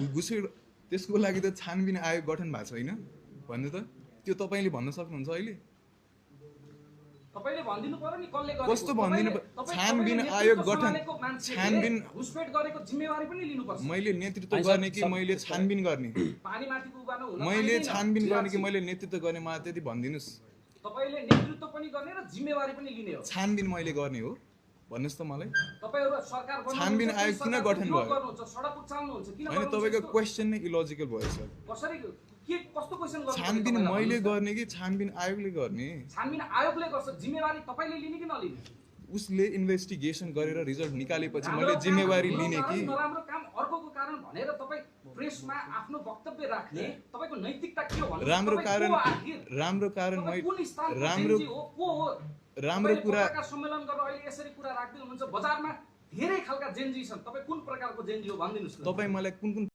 घुसपेट त्यसको लागि त छानबिन आयोग गठन भएको छैन भन्नु त त्यो तपाईले भन्न सक्नुहुन्छ अहिले तपाईले भन्दिनु पर्यो नि कसले गरेको कस्तो भन्दिनु छानबिन आयोग गठन छानबिन घुसपेट गरेको जिम्मेवारी पनि लिनुपर्छ मैले नेतृत्व गर्ने कि मैले छानबिन गर्ने पानीमाथिको उभानो हुन मैले छानबिन गर्ने कि मैले नेतृत्व गर्ने मा त्यति भनिदिनुस् तपाईले नेतृत्व पनि गर्ने र जिम्मेवारी पनि लिने हो छानबिन मैले गर्ने हो भन्नुस् त मलाई तपाईहरु सरकार बनाउनु छानबिन आयोग किन गठन भयो गर्नुहुन्छ सडक उचाल्नुहुन्छ किन हैन तपाईको क्वेशन नै इलोजिकल भयो सर कसरी के कस्तो क्वेशन गर्नु छानबिन मैले गर्ने कि छानबिन आयोगले गर्ने छानबिन आयोगले गर्छ जिम्मेवारी तपाईले लिने कि नलिने उसले इन्भेस्टिगेसन गरेर रिजल्ट निकालेपछि मैले जिम्मेवारी लिने कि नराम्रो काम अर्कोको कारण भनेर तपाई प्रेसमा आफ्नो वक्तव्य राख्ने तपाईको नैतिकता के हो भन्नु राम्रो कारण मैले राम्रो कुरा सम्मेलन गरेर अहिले यसरी कुरा राख्दै हुनुहुन्छ बजारमा धेरै खालका जेनजी छन् तपाई कुन प्रकारको जेनजी हो भनिदिनुस् न तपाई मलाई कुन